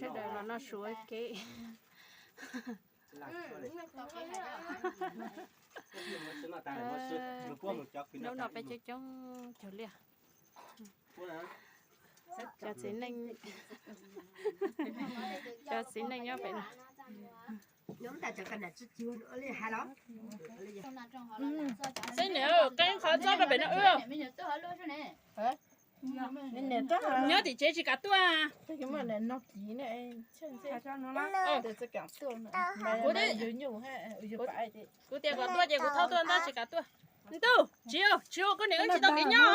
Sawv daws los noj su ua ke. Hnub no peb coob coob cuag liaj. Cov txiv neej, cov txiv neej nyob pem no. Xib niam, qee qhov txob rau pem no wb. Nyob tim tsev tsis kam tuaj. Kuv tias kom tuaj ces kuv thauj tuaj ntag, tsis kam tuaj. Ntuj, tsis ua, tsis ua, koj niam wb tsis tau kev nyob.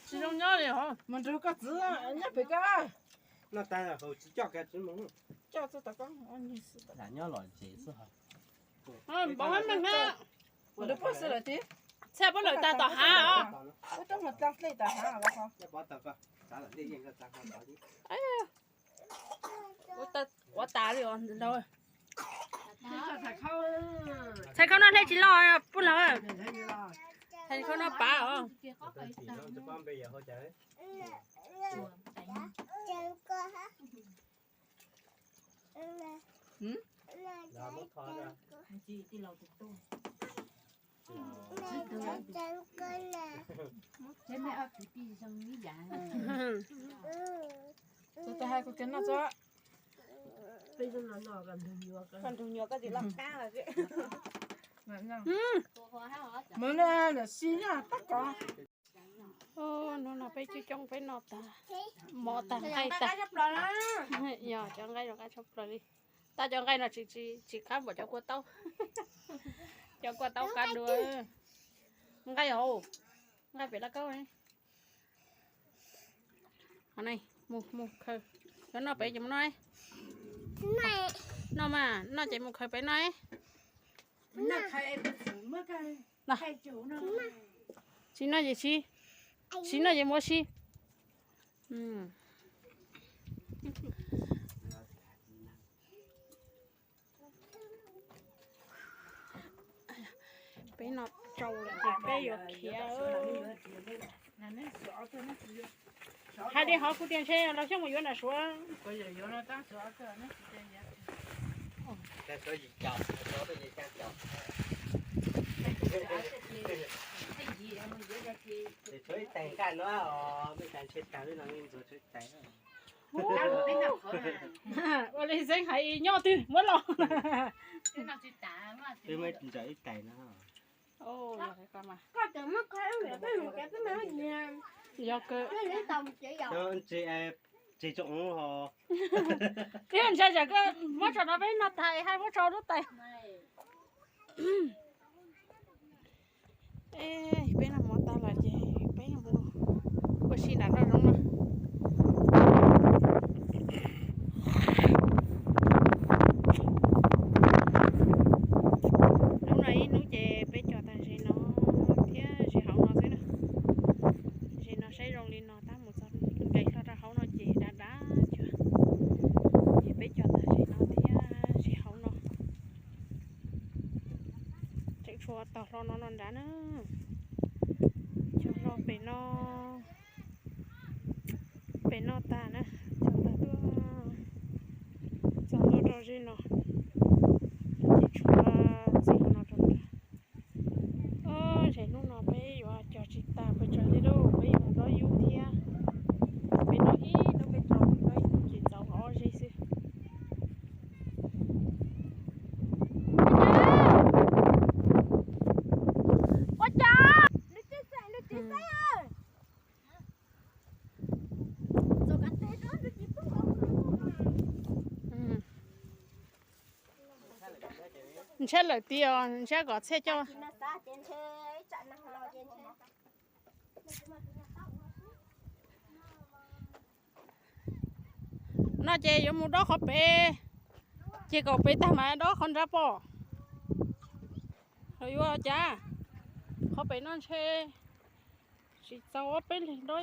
Tsis zoo nyob li os. Mus nrug koj txiv nyob pem koj. Noj tas hauv tsis coj kiag tsis mus. Coj txog tom koj. Nyob los tsev xwb. Npaum hab meeg na. Txhaj puab lawm tag tom hav os. Ua tas li os. Txhais khau no hle tsis loj puab lawm. Txhais khau no pav os. Tus tus hais kuv kiag noj tso. Koj nrug nyuam koj tsis loj kab. Mus na, lawm si nyob tab kov. Hnub no peb coob coob peb noj tag, mov tag nqaij tag. Yog cov nqaij no qab tshaj plaws li. Tab cov nqaij no tsis qab npaum cov kua taub. Cov kua taub qab dua. Nqaij hauv, nqaij pem laj kaub. Mus, mus khaws. Cov noj pem ces mus noj. Noj mas, noj ces mus khaws pem noj. Tsis noj ces tsis, tsis noj ces mus ua si. Peb noj tsau lawm ces peb yuav khiav. Hais li hov kuv tias ntshe los xyoob mus yuav nram Suav. Tshuav ib tais nqaij no, mej tas ntshe tas li no ntxuav tshuav ib tais. Ua li Xeeb hais nyob twg muab los. Twb muab ntsaws ib tais no. Yog kawg. Tseg tsoom ho. Twb ntshai tsam koj muab tso no peb noj tag hais muab tso lub tais. Peb noj mov tag lawm ces peb mus ua si nram nraum zoov no. Hnub no ib hnub ces peb cog tag ze no thiab ze hauv no xwb na. Ze no saib zoo li no tab mus txog nqes hlo rau hauv no ces dav dav cuag. Ces peb cog tag ze no thiab ze hauv no. Tseem tshuav tog hlo no no nrad na. Cog hlo pem no, pem no tag na, cog tag tuaj txog ntua rau ze no, ces tshuav txij hauv no rau nrad. Ob, ze hnub no peb yuav cog tsis tag pes tsawg li lauj, peb yuav mus dob yub thiab. Peb dob ib hnub peb tau dob ib hnub ces txaus ob zej xwb. Ua cas? Ntshai lawm tiag, ntshai kom txhiaj coj. No ces yuav mus dob qhov pem, ces kom pem tag mas dob qhov nrad pom. Los yuav cas, qhov pem no ntshe tsis txaus ob peb leeg dob